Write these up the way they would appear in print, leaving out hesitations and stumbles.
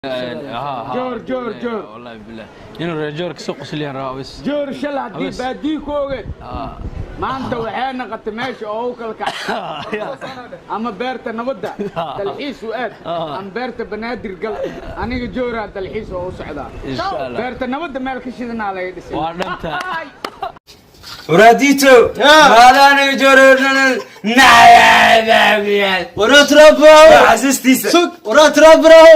Joor, joor, joor. Wallahi billah, inuu reer Joor kasoo qosliyaan rabaa bas. Joor shalay haddii Aweys. Baadii ku ogeed, maanta waxay noqotay meesha oo u kala kac ama beerta nabadda dalxiis u aad ama beerta Banaadir gal. Aniga Jooraa dalxiis oo u socdaa. Insha Allah. Beerta nabadda meel ka shidanaa laga dhisay. Waa dhanta. Waraadito maadaaniga joorornanan. Waraa trabrow. Xasuustiisa. Sug, waraa trabrow,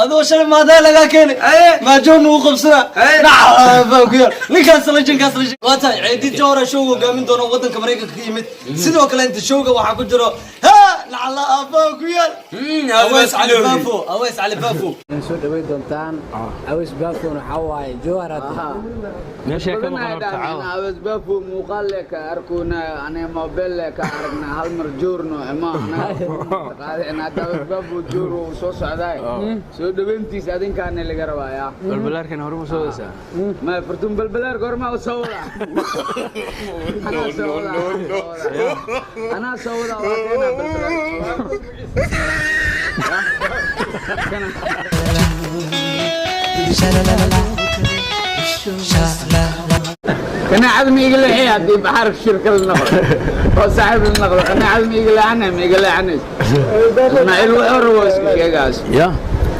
adoo shalay maadaa lagaa keenay maajoon nugu qabsana nacabaa ku yaal ninkaas lajinkaas lajin. Waa tahay Ceedi Jawra showga hogaamin doona, waddanka Maraykanka ka yimid. Sidoo kale inta showga waxaa ku jiro ha lacala aabaa ku yaal Aweys Cali Baafo, Aweys Cali Baafo. Soo dhaweyn doontaan Aweys Baafon. Waxaa waaye Jowhar hadda. Meesha ka maqan horta caawa. Aweys Baafo muuqaal le ka arkoona, aniga mobile le ka aragna. Hal mar joorno ima qaadicna. Hadda Aweys Baafo Joor uu soo socdaay, soo dhaweyntiisa adinkaana laga rabayaa. Balbalaarkan hore ma soo wadaysaa? Ma fartuun balbalaar goormaa u soo wadaa? Anaa soo wadaa, anaa soo wadaa. Waa keenaa balbalaar. Qanaacad ma iga leexi haddii baxaarka shirka la noqdo oo saaxiib la noqdo. Qanaacad ma iga leexanay, ma iga leexanayso. Ismaaciil wuxuu rabo iska sheegaas. Ya.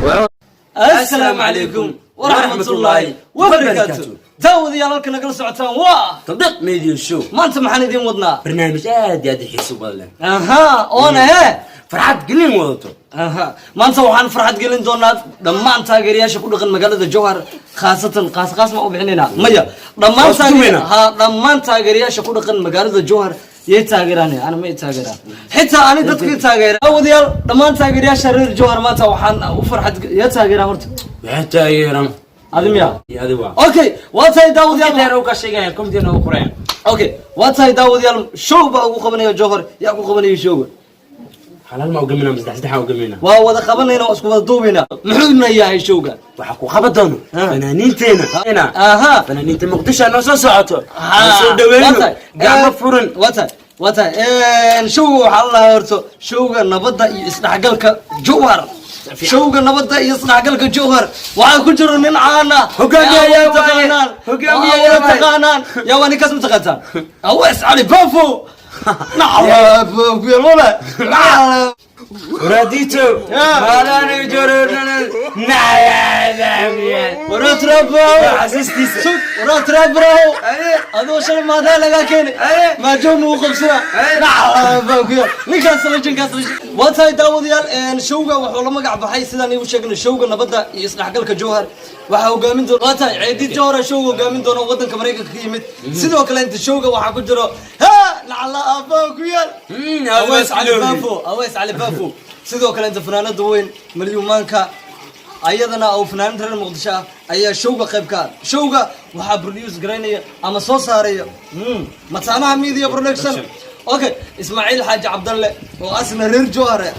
Wuxuu Assalaamu calaykum waraxmatullaahi wabarakaatu. Daawadayaal, halka nagala socotaan waa Tadbiiq Media Show. Maanta maxaan idiin wadnaa? Barnaamij aad iyo aad u xiiso badan leh. Aha, oona hee farxad gelin wadato. Aha, maanta waxaan farxad gelin doonaa dhammaan taageerayaasha ku dhaqan magaalada Jowhar, khaasatan qaas qaas ma u bixinaynaa? Maya, dhammaan. Waa isku dumaynaa. Ha, dhammaan taageerayaasha ku dhaqan magaalada Jowhar yay taageeraan. Ana ma i taageeraan xitaa ani dadkii taageera. Daawadayaal, dhammaan taageerayaasha reer Jowhar maanta waxaan u farxad yaa taageeraan horta. Waxay taageeran. Adi miya? Iyo adi waa. Okay, waa tahay daawadayaal. Dheer ka sheegaya computer ugu qoraya. Okay, waa tahay daawadayaal, show baa ugu qabanaya Jowhar. Yaa ku qabanaya showga? Halal ma ugamina mise saddex saddex ugamina? Waa wada qabanayna, waa isku wada duubayna. Muxuuna yahay showga? Waxaa ku qaban doono fanaaniinteena. Fanaaniinta Muqdisho noo soo socoto. Aan soo dhaweyno gacmo furan. Waa tahay, waa tahay. Showga waxaa la lahaa horto showga nabadda iyo isdhexgalka Jowhar. Showga nabadda iyo isdhexgalka Jowhar waxaa ku jiro nin caan ah. Hogaamiyaha Yaa waaye. taqaanaan. Hogaamiyaha Waa wada waaye. taqaanaan. Yaa waa ninkaas? Mataqaantaan Aweys Cali Bafo. Waraadito maadaaniga joorornanan. Xasuustiisa. Sug, waraa trabrow, adoo shalay maadaa lagaa keenay maajoon nugu qabsana nacabaa ku yaal ninkaas lajinkaas lajin. Waa tahay daawadayaal, showga wuxuu la magac baxay sidaan igu sheegnay showga nabadda iyo isdhexgalka Jowhar. Waxaa hogaamin doona, waa tahay, Ceedi Jowhar showga hogaamin doona, waddanka Maraykanka ka yimid. Sidoo kale inta showga waxaa ku jiro ha lacala aabaa ku yaal Aweys Cali Baafo, Aweys Cali Baafo. Sidoo kale inta fanaanada weyn Malyumaanka, ayadana oo fanaaniinta reer Muqdisho ah, ayaa showga qayb ka ah. Showga waxaa produce garaynaya ama soo saaraya Mataanaha Media Production. Okay, Ismaaciil Xaaji Cabdalle oo asna reer Jowhare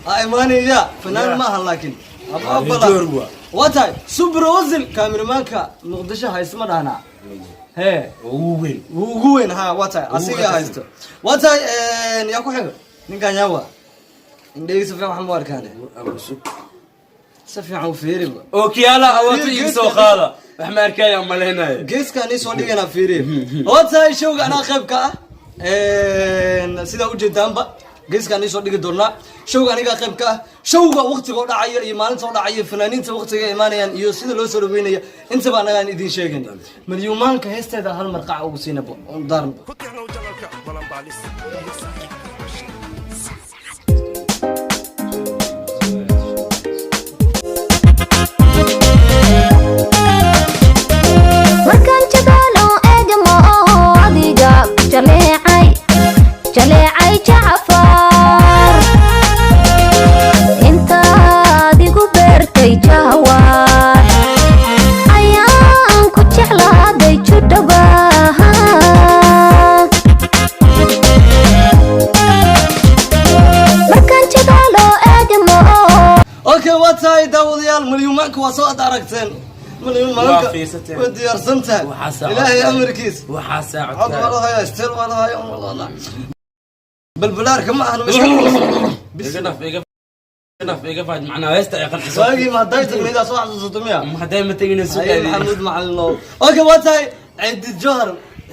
a imaanaya, fanaan ma aha laakiin Reer Jowhar waa. Waa tahay Super Ozil, kaamiramanka Muqdisho haysma dhahnaa hee. Ugu weyn. Wuu ugu weyn. Ha, waa tahay, asiga haysto. Waa tahay, yaa ku xigo? Ninkan yaa waa? Indhahii si fiican wax ma arkaane, si fiican u fiiriba. Ookiyaala awato iga soo qaada, wax ma arkaya malaynayo. Geeskaan ii soo dhiganaa, fiiriye. Waa tahay, showga anaa qayb ka ah, sidaa ujeedaanba geeskaan ii soo dhigi doonaa. Showga anigaa qayb ka ah. Showga waqtiga oo dhacaya iyo maalinta oo dhacaya, fanaaniinta waqtiga imaanayaan iyo sida loo soo dhaweynaya, intaba anagaan idiin sheegan. Malyumaanka heesteeda hal mar qaca ugu siinaba daarnba. Ku tixnow janalka Balanbaalis iyo saaxiib. Markaan jadaalo eegmo oo adiga ku jaleecay, jaleecay jacfar, intaad igu beertay jahwaar ayaan ku jeclaaday judhaba. Markaan jadaalo eegmo. Okay, waa tahay daawadayaal, Malyumaanka waa soo ad aragteen Malyumaanka. Waa fiirsateen. Way diyaarsan tahay. Waxaa saacad Ilaahay tahay. amarkiis. Waxaa saacad. Cod waa lahaya, steel waa lahaya. Balbalaarka ma ahan. Iga dhaf iga. Naf iga faad macnaa heesta ay qarxiso. Waagii ma hadday tagnayd soo xasuusato miya? Ma hadday ma tegin. Haye. Sugaadi. Maxamuud Macalin. Okay, waa tahay. Ciidid Johar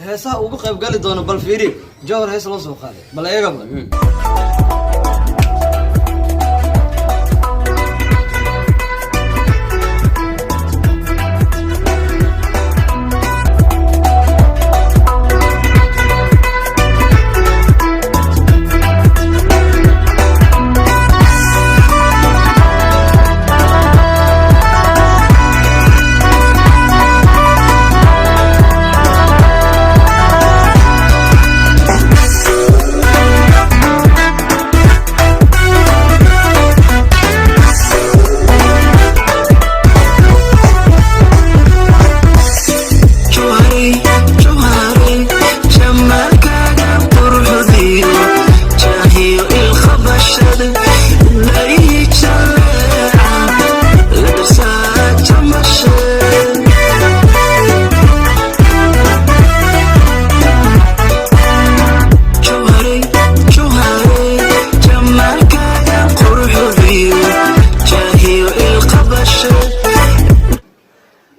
heesaha ugu qayb gali doono, bal fiiri Johar hees loo soo qaaday, bal iyagaba.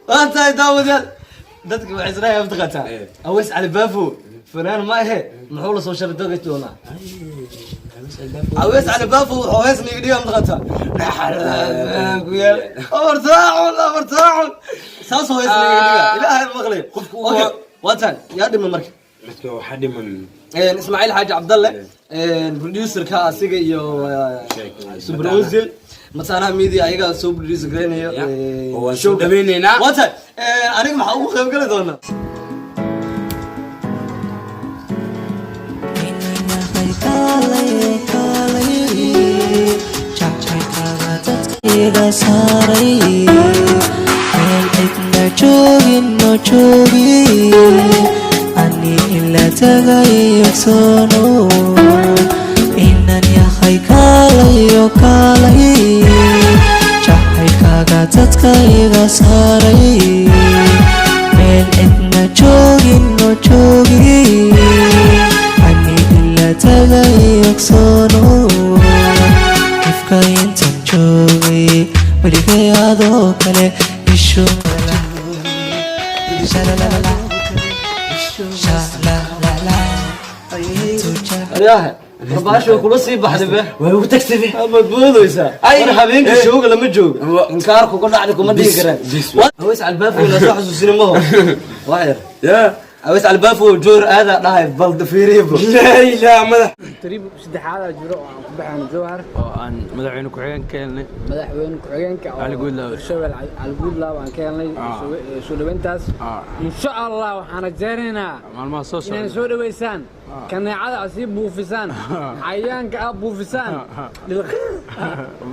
Waa tahay daawadayaal, dadka waxay isleeyahay mataqaantaa Aweys Cali Baafo fanaan ma ahe, muxuu la soo shardogi doonaa? Aweys Cali Baafo wuxuu hees niga dhigaa mataqaantaa ku yaal afartaacun afartaacun, saasoo hees niga dhigaa ilaahay maqlay. Okay, waa tahay. Yaa dhiman marka? Midka waxaa dhiman Ismaaciil Xaaji Cabdalle, producerka, asiga iyo Super Ozil Mataanaha Media ayagaa soo produce gareynayo. Oo waan soo dhaweyneynaa. Waa tahay. Aniga maxaa ugu qayb gali doonaa? Iga saaray meel cidna joogin no joogin ani ila tagay ogsoono inan yahay kaalayo kaalay jacaylkaaga dadka iga saaray meel cidna joogin no joogin ani ila tagay ogsoono ifka intan joogay weligay adoo kale ishu. Shalalala, shalalala. Aryaha barbaasha kula sii baxday be. Way ugu tagtay be. Maad moodaysaa Ay. War habeenka showga lama joogo inkaar kuga dhacday kuma dhihi karaan. Bis. Aweys Albaafo la soo xasuusina maho wax yar. Ya. Aweys Albaafo Joor aada dhahay, bal fiiriyo. Laa ilaa madax. Trip saddexaad jiro oo aan ku baxayno Jowhar. Oo aan madaxweyne ku-xigeen ka helnay. Madaxweyne ku-xigeenka oo Cali Guudlaawe. Hirshabelle Cali Guudlaawe aan ka helnay soo dhaweyntaas. Insha Allah waxaan rajaynaynaa maalmaha soo inay socda soo dhaweysaan, kaneecada aad sii buufisaan, cayayaanka aad buufisaan.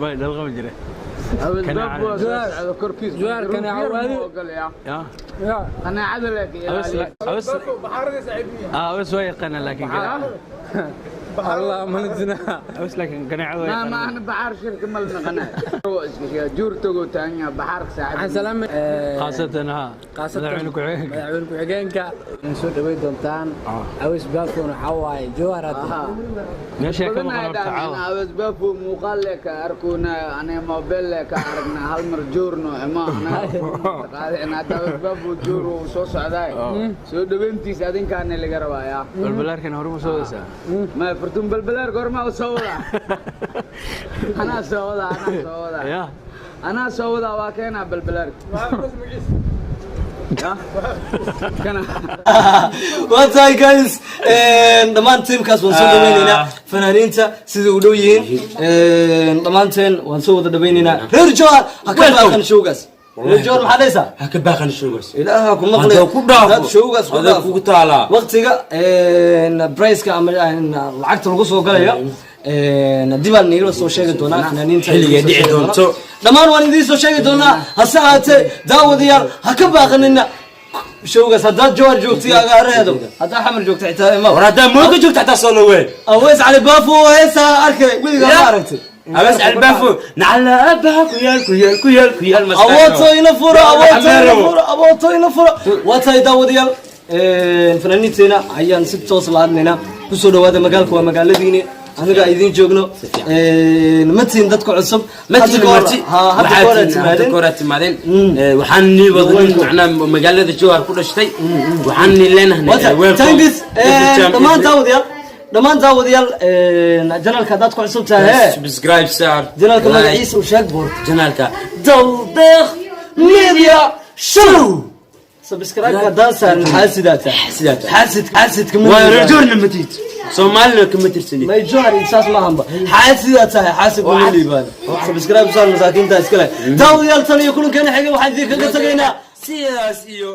Bay dhalqama jire. Korkiis Jowhar kaneeco waadi. Ya. Ya. Qanaacada laakiin ilaaliya. Aweys Aweys waa yaqaanaa laakiin kaneecada. Allah manajina. Aweys laakiin kaneecada waa ما yaqaanaa. ما انا بحار شركه مال نقنا جورتو تانيا بحار waxaan ساعه. salaamay khaasatan ha khaasatan madaxweyne ku-xigeenka. Madaxweyne ku-xigeenka in soo dhaweyn doontaan. Aweys Baafon waxaa waaye Jowhar hadda. Meesha ka maqan horta caawa. Aweys Baafo muuqaal leh ka arkoona, aniga mobile leh ka aragna, hal mar joorno ima qaadina. Hadda Aweys Baafo joor uu soo socdaay, soo dhaweyntiisa adinkaana laga rabayaa. Balbalaarkan hore ma soo wadaysaa? Ma furtun balbalaar goorma u soo wadaa? Anaa soo wadaa, anaa soo wadaa. Ya. Anaa soo wadaa, waa keenaa balbalaarka kana. Waa tahay guys, dhammaan teamkaas waan soo dhaweyneynaa, fanaaniinta sida u dhow yihiin dhammaanteen waan soo wada dhaweyneynaa. Reer Jowhar ha ka baaqan showgaas. Reer Jowhar maxaa dhahaysaa? Ha ka baaqan showgaas. Ilaaha ku maqlay. Hadduu ku dhaafo, haddaad showgaas ku adaa dhaafo kugu taalaa. Waqtiga priceka ama lacagta lagu soo galayo dib aan niila soo sheegi doonaa fanaaniinta Xilliga idiin soo dhici sheegi doonaa. doonto. Dhammaan waan idiin soo sheegi doonaa. Hase ahaatee daawadayaal, ha ka baaqanina showgaas haddaad Jowhar joogto iyo agaaraheedo, haddaad Xamar joogto xitaa ima. War haddaa Mooga joogto xataa soo dhaween. Aweys Cali Baafo heesaa arkay weligaa ma aragtay. Aweys Albaafo nacala abaha ku yaal ku yaal ku yaal ku yaal. Awooto ina furo, awooto ina furo, awooto ina furo. Waa tahay daawadayaal, fanaaniinteena ayaan si toos la hadlaynaa. Kusoo dhawaada magaalka, waa magaaladiini. Aniga idin joogno. Fiican. Ma tihin dadka cusub. Ma Hadda tihin ka hor- marti. Ha, hadda ka hor aad Waxaa tihin, hadda timaadeen. ka hor aad timaadeen. Waxaan nii wadanin macnaa magaalada Jowhar ku dhashtay. Waxaan nii leenahay welcome. Thanks. Every time, Dhammaan daawadayaal, dhammaan daawadayaal, channelka haddaad ku cusub tahay, subscribe saar, channelka like. Magaciisa u sheeg boort. Channelka Dawdeeq Media Show. Subscribe haddaan saarin, xaasidaa tahay. Xaasidaa tahay. Xaasid, xaasidka ma waa liibaan. reer Jowharna ma tihid, Soomaalina kama tirsanid. May Jowhar saas maahanba, xaasidaa tahay, xaasid ma liibaan. Subscribe saar, masaakiinta iskale. Daawadayaal, tan iyo kulankeena xiga waxaan idinkaga tagaynaa sidaas iyo